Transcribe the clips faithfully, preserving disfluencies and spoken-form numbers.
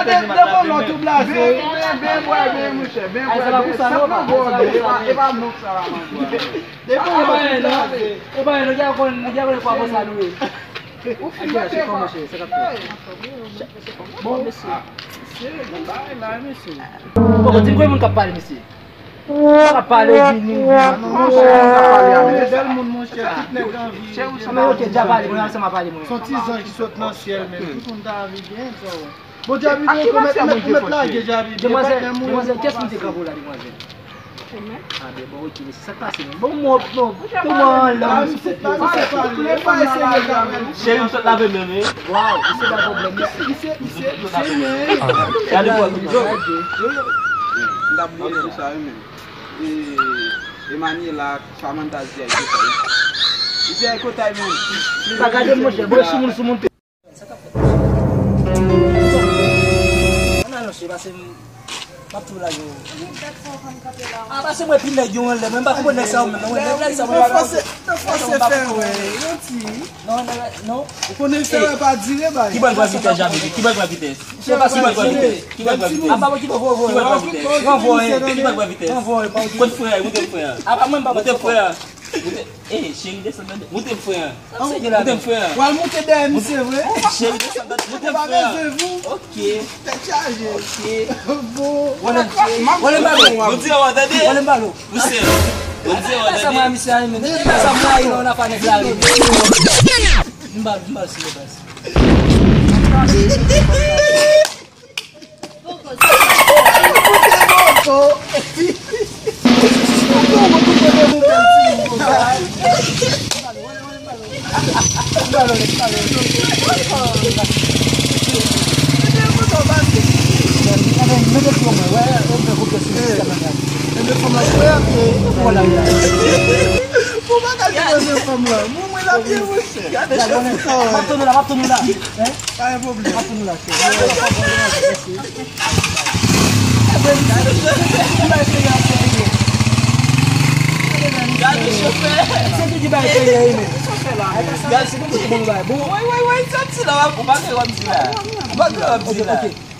Bon, de, de bon lòt ou blaze. Ben, ben, ben, bwè, ben, monchè, ben, bwè, ben, sa pran gwo, e pa, e pa non sa la, man. De bon lòt ou blaze. E pa, nou ja konn, nou ja konn kwa bon sa nou ye. Ou fin mete kòman, chè, sa k ap fèt. Bon, mesye. Mesye, bagay la, mesye. Bon, di m konbyen moun k ap pale, mesye. Sa k ap pale, ou di nou. Non, monchè, sa k ap pale a, men. Bèl moun, monchè, tout nèg anvi. Chè, ou sanble, ok, deja pale, mwen, sa m ap pale, mwen. Son ti zanj ki sot nan syèl, men. Tout moun ta anvi gen sa. Bon, Djabido, ou mèt, ou mèt lage, Djabido. Demwazèl, demwazèl, kiyès ki te kanpe w la, demwazèl? Ah, ben, bon, ok, mesye, sa k pase menm? Bon, mwen, bon, pou mwen, an lòm, misye, misye pale, misye pale. Cheri, m sot lave men m, wi. Waw, misye pa pwoblèm, mesye. Misye, misye, misye, men. Gade bò, gade. M t ap bliye tou sa, wi, men. E, Emmanuela, Samantha, Zia, e tout sa, wi. Zia, e kotay, men. Pa gade m, monchè, bon, sou moun, sou moun. Ann alonje, pase m, m ap tou lage w. Ah, pase mwen epi nèg yo anlè, mwen m pa konprann nèg sa yo menm, non, mwen nèg sa yo, mwen pa konprann. Nan fòse fè wè, yon ti. Non, non, non. Ou konnen fè wè pa dire bay. Ki bòl pran vitès, Javi? Ki bòl pran vitès? Ki bòl pran vitès? Ki bòl pran vitès? Apa ki bòl pran vitès? Ranvòye, ki bòl pran vitès? Ranvòye, pa okipe. Kot frè, moute frè. Apa mwen m pa moute frè. Moute, eh, cheri, desann tande. Moute m frè. Moute m frè. W al moute dèyè misye vre? Cheri, desann tande. Moute m frè. Ok. Tèt chaje. Ok. Bon. Wole m balo. Moute m frè, tande. Wole m balo. Moute m frè, tande. Sa mwen misye a, men. Sa mwen a, non, nan fanèt la, wi. M bal, m bal si le bas. Pou bagay de manzè fanm lan. Mwen, mwen la byen, monchè. Gade chofè. M ap tann ou la, m ap tann ou la. Hein? Pa gen pwoblèm. M ap tann ou la, chè. Gade chofè. Se ki bay peye, men. Gade se konsa bon bay. Bon. Woy, woy, woy, sa ti la, w ap, w ap gen wap di la. W ap gen wap di la. Ok, ok.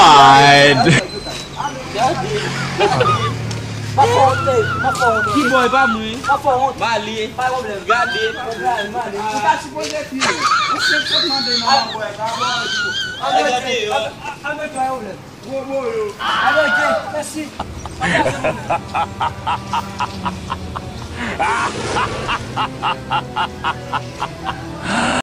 God! Ki bò, e pa mwen? Male. Gade. Ou ta sipoze pye. Ou senk sot mande nan bò, e pa bò. Gade. Gade. Mèsi.